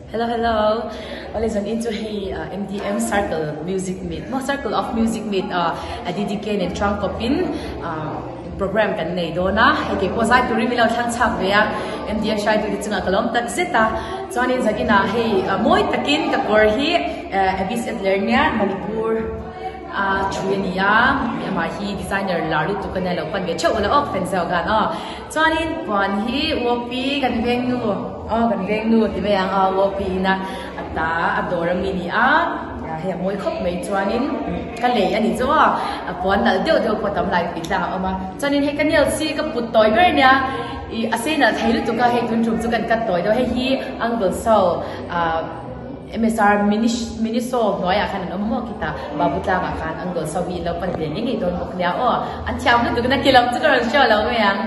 Hello hello awle zan in chu hei MDM circle music meet maw circle of music meet a DDK nen tang kawp in program kan nei dawn a hei keipawh zai turin min lo thlang chhak ve a MDM hruaitu te chungah ka lawm tak zet a chuanin zan inah hei mawi takin ka kawr hi Abis Adler nia Manipur a thui a ni a amah hi designer lar lutuk a nia lo pan ve theuh ula aw ka fan zauh khan aw chuanin puan hi Uopi kan veng nu aw kan veng nu ti mai ang aw Uopi ina a ta a dawr ami ni a hei a mawi khawp mai chuanin ka lei a ni chu aw a puan nalh deuh deuh pawh tam lai pui tlang a awm a chuanin hei ka nails hi ka put tawi ber nia ih a sei nalh thei lutuk a hei tun tum chu kan cut tawi deuh hei hi angle saw ah. MSR Miniso hnuaiah khan an awm a maw khitah Babu tlangah khan Angle so hi lo pan ve ngei ngei dawn bawk nia aw an thiam lutuk na kilam chu ka rawn hria lo mai ang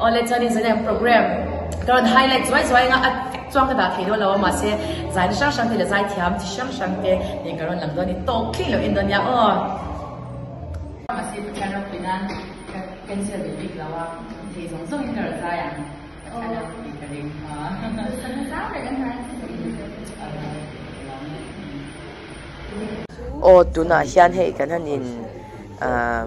awle chuanin zan em program ka rawn highlight zuai zuai anga a vek chuan ka dah thei dawn lo a mahse zaina hrang hrang te leh zai thiam chi hrang hrang te nen ka rawn lang dawn a ni tawk thleng lo en dawn nia aw. Mahse Pathian ropui nan ka cancel ve bik lo a thei zawng zawngin ka rawn zai ang. Aw tunah hian hei kan han in ah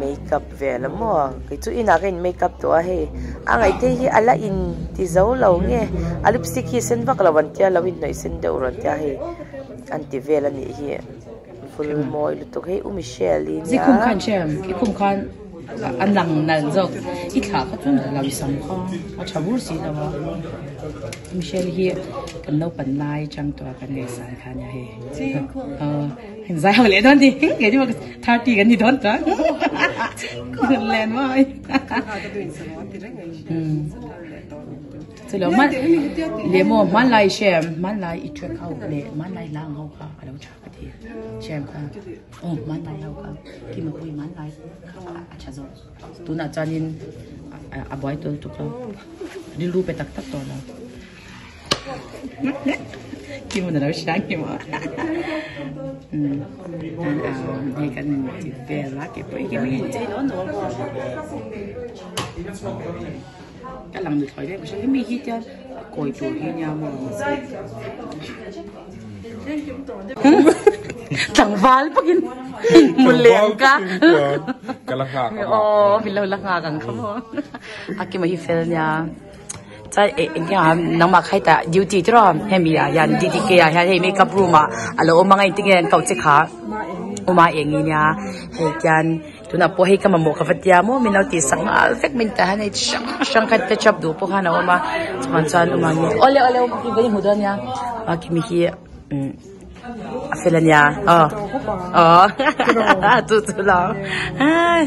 makeup vel a maw kei chu inah ka in makeup tawh a hei a ngaihte hi a la in ti zo lo nge a lipstick hi sen vak lo an tia lo inhnawih sen deuh rawn tia hei an ti vel a nih hi vul mawi lutuk hei u Michelle i nia. An lang nalh zawk i thlah kha chu nalh lo i sam kha a tha bur si lo a Michelle hi kan naupan lai chang tawh a kan ngaihsan kha ania hei aw zai ho leh dawn ni kei ni 30 kan ni dawn ta len mawi chulo man le maw hmanlai hre hmanlai i track ho leh hmanlai lang ho kha a lo tha ka ti hre kha. Aw hmanlai ho kha ki mipui hmanlai kha a tha zawk tunah chuanin a buai tul tuk lo rilru pe tak tak tawh lo ki hmun a lo hria nge maw hei kan inti vel a ke pawh hi ke mai chei nawn nawn ka lang nuthlawi vek ka hria hemi hi tian a kawi tur hi nia maw. Tlangval pakin mu leng ka. Ka la nghak a. Aw, min lo la nghak ang kha maw. A kima hi fel nia. Chai e eng nge nangmah khai ta duty te rawh hemi ah hian DDK ah hian hei makeup room ah a lo awm ang a engtin nge an koh che kha. Uma eng i nia hei khian tunah pawh hei ka mamawh ka va tia maw min lo tih sak nghal vek min tah hian hei chi hrang hrang kha touch up duh pawh khan a awm a chuan chuan uma hi awle awle uma hi vawi hmu dawn nia a kimi hi umm a fel a nia aw aw chu chu lo ai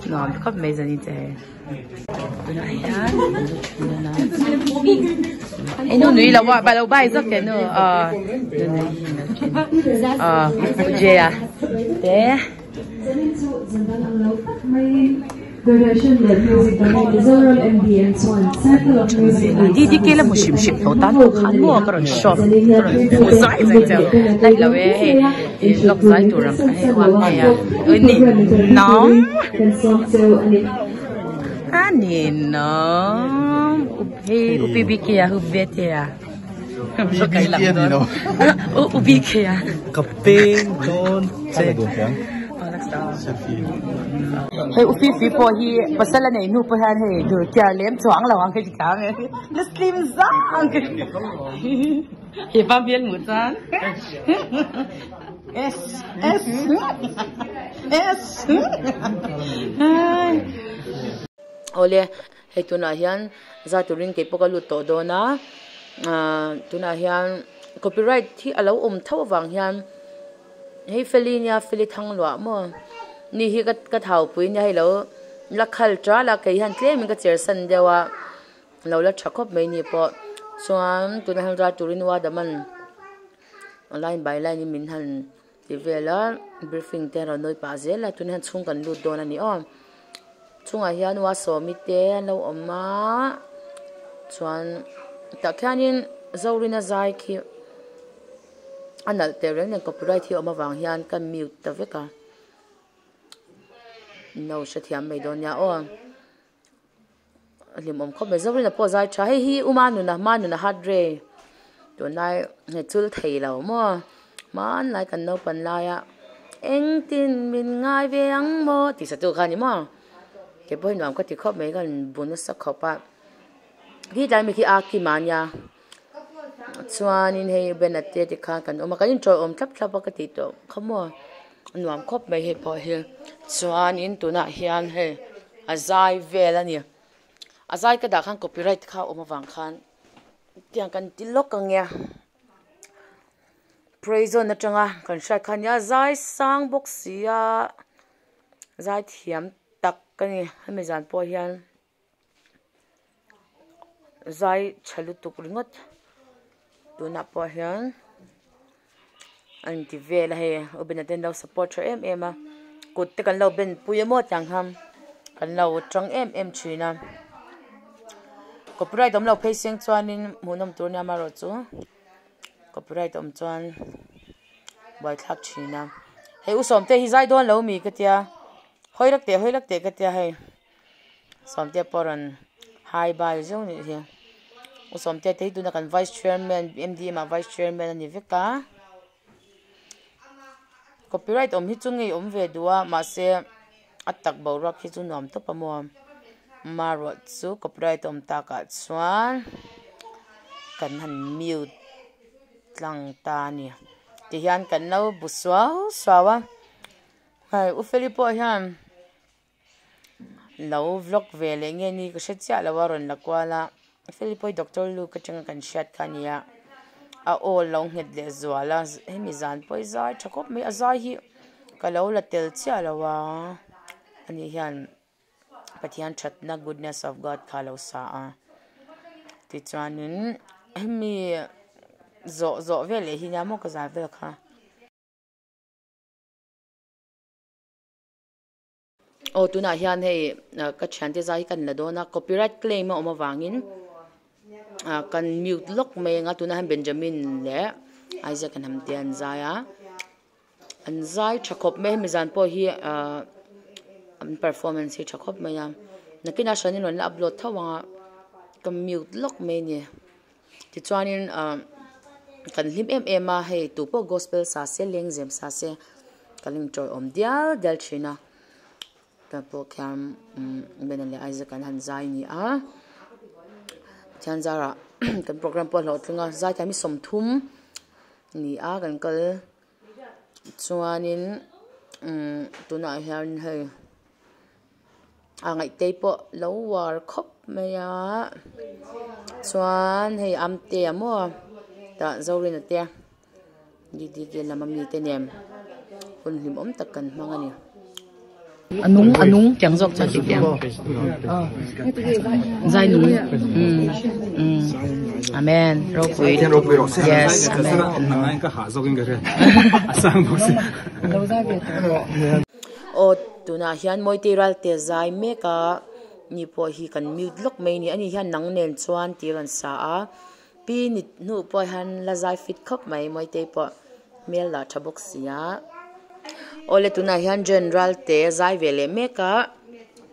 nuam khawp mai zan in che hei tunah hian hei nu nui lo a lo bai zawk teh nu aw nu nui hi lo then aw u Jay-a te. Zanin chu zan ang lo tak maiin Doordarshan leh Music Domain Mizoram MDM chuan Circle of Music Week DDK la hmu hrim hrim tho tan pawh khan maw ka rawn shop ka rawn hmu zai zai cheu like lo e hei i vlog zai tur ang kha hei uang hei a ui ni nawm a ni nawm hei u PBK a u BT a u BK a ka peng dawn che Hei u Fifi pawh hi pasal a neih hnu pawh hian hei dur kiar lem chuang lo ang ka ti tlang e la slim zang ka ti he pa hmel hmuh chuan S S S Awle hei tunah hian zai turin kei pawh ka lut tawh dawn a ah tunah hian copyright hi a lo awm tho avang hian. Hei Feli nia Feli thang luah maw ni hi ka ka thau pui nia hei lo la khal ṭal a kei hian tlem in ka cher san deuh a lo la ṭha khawp mai ni pawh chuan tunah hian ral turin wadaman line by line in min han ti vel a briefing te a rawn nawi pah zel a tunah hian chhung kan lut dawn a ni aw chungah hian wasawmi te an lo awm a chuan tah khianin Zorina zai khi. A nalh teh reng nen copyright hi a awm avang hian ka mute ta vek a no hrethiam mai dawn nia aw a hlimawm khawp mai Zorina pawh zai tha hei hi u Manuna Manuna heart ray. Tunlai he chul thei lo maw hmanlai kan naupan laia engtin min ngai ve ang maw tih sa tu kha a ni maw kei pawh hi nuam ka ti khawp mai ka rawn bu nasa khawp a khi tlai mi khi a kim a nia chuanin hei banner te tikhan kan awm a kan inṭawih awm thlap thlap a ka tih tawh kha maw nuam khawp mai hei pawh hi chuanin tunah hian hei a zai vel a ni a zai ka dah khan copyright kha a awm avang khan tiang kan ti lawk ang e prison atanga kan hriat kha nia zai sang bawk si a zai thiam tak a ni hemi zan pawh hian. Zai tha lutuk ringawt tunah pawh hian a inti vel a hei u bena ten lo support tha em em a kut te kan lo ben pui a maw tiang hian kan lo tang em em thin a copyright awm lo phei seng chuanin hmuhnawm tur nia amaherawhchu copyright awm chuan buaithlak thin a hei u sawmte hi zai dawn lo mi ka tia hawi lak teh hawi lak teh ka tia hei. Sawmtea pawh rawn hai bai zeuh nih hi u Sawmtea te hi tuna kan vice chairman M_D_M ah vice chairman a ni vek a copyright awm hi chu ngei awm ve duh a mahse a tak boruak hi chu nuam tawp a maw maruah chu copyright awm takah chuan kan han mute tlang ta a ni tihian kan lo bu suau suau a hei u Feli pawh hian. Lo vlog ve leh nge ni ka hre chiah lo a rawn la kual a Philipoi Doctor Luke atanga kan hriat kha a ni a a aw lo nghet leh zual a hemi zan pawh hi zai tha khawp mai a zai hi ka lo la tel chiah lo a ani hian Pathian thatna goodness of God kha a lo sa a tichuanin hemi zawh zawh vel leh hi nia maw ka zai vel kha. Aw tunah hian hei ka thiante zai hi kan la dawn a copyright claim a awm avangin ah kan mute lawk mai ang a tunah hian Benjamin leh Isaac an ham te an zai a an zai tha khawp mai hemi zan pawh hi ah an performance hi tha khawp mai a nakinah hran in rawn la upload tho ang a ka mute lawk mai a ni tichuanin ah kan hlim em em a hei tu pawh gospel sa se lengzem sa se kan inṭawih awm dial dial thin a tah pawh khian umm Bena leh Isaac an han zai a ni a Pathian zarah kan program pawh a hlawhtling a zai thiam hi sawmthum a ni a kan kal chuanin umm tunah hian hei. A ngaihtei pawh lo uar khawp mai a chuan hei Amtea maw tah Zorina te D_D_K lam ami te nen hun hlimawm tak kan hmang a ni. A nung a nung tiang zawk chuan tih ang zai nung umm amen ropui yes amen. Aw tunah hian Mawite Ralte zai mek a ni pawh hi kan mute lawk mai a ni ani hian nang nen chuan tih a rawn sa a pi ni hnuh pawh hian la zai fit khawp mai Mawite pawh hmel lah tha bawk si a awle tunah hian Jen Ralte zai ve leh mek a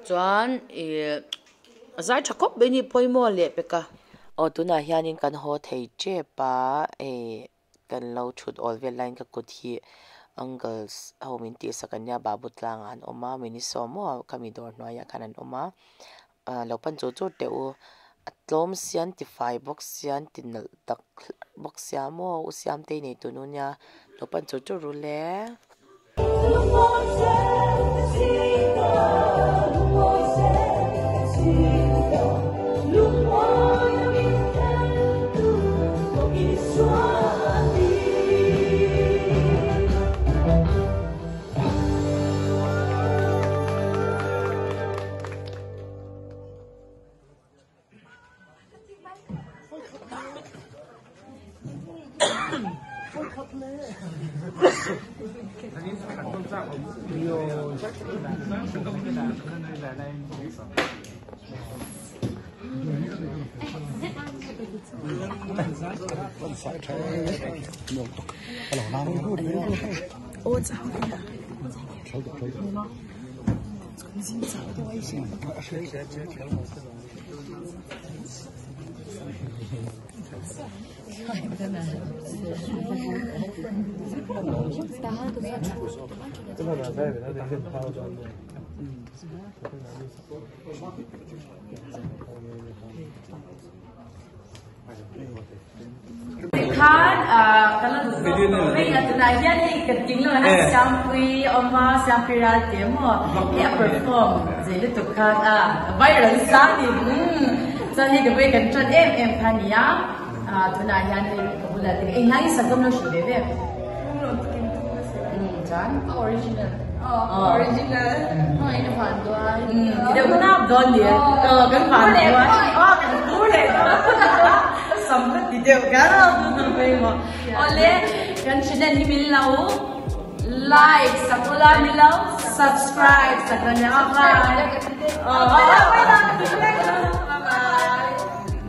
chuan ih a zai tha khawp mai a ni pawimawh leh pek a. Aw tunah hianin kan haw thei tep a hei Kan lo thut awl vel laiin ka kut hi uncles ho min tihsak an nia babu tlangah an awm a miniso maw khami dawr hnuaiah khan an awm a ah lo pan chur chur teh u a tlawm sia an ti fai bawk sia an ti nalh tak bawk sia maw u siamtei nei tunu nia lo pan chur chur ru le. Tikhan ka la duh zawk tawh mai a tunah hian hei ka tling lo a Siampui awm a Siampui Ralte maw hei a perform zei lutuk khan a viral nasa a ni chuan hei ka vawi kan tan em em kha a nia tunah hian hei ka bulah te eng lai sak dawn lo hrilh ve ve chuan a original original Ti deuh nap dawn nia kan van duai kan pur leh sam ka ti deuh kher a pawimawh awle kan channel hi min lo like sak ula min lo subscribe sak la nia bye bye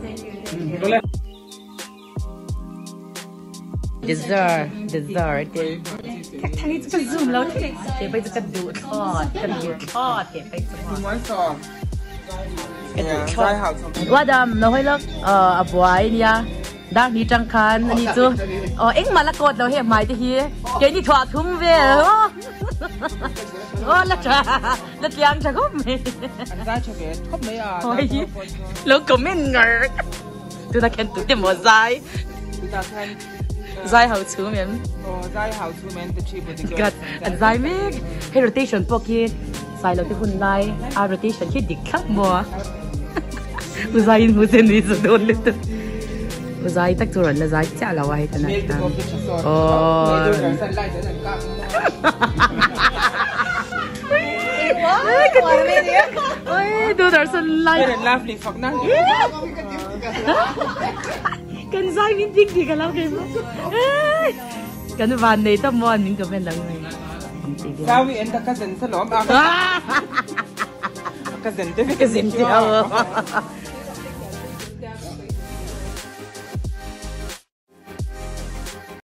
thank you thank you. Dessert, dessert. Thang chu ka zoom lo thei. Te pai chu ka duh thlawt, ka duh thlawt te pai chu. Ka duh thlawt. Wadam no hoi lok a buai nia. Dar ni tang khan ani chu. O engmah la kawt lo he hmai te hi. Ke ni thuah thum vel. O la tha la tliang tha khawp mai. An zai tha ve khawp mai a. Hoi lo comment ngar. Tuna khen tu te maw zai. Tuna khan zai ho chhum em. Aw zai ho chhum em te thi bu dik. Gat an zai mek. Hei rotation pawh khi sai lo te hun lai a rotation khi dik thlap maw. U zai in hmu che nui chu dawn lutuk. U zai tak chu rawn la zai chiah lo a hei tuna khan. Aw. Kan zai min tik ti ka lo ke mo kan van nei ta mo an min comment lang mai Sawi en ta ka zen sa lom a ka zen te ka zen te aw.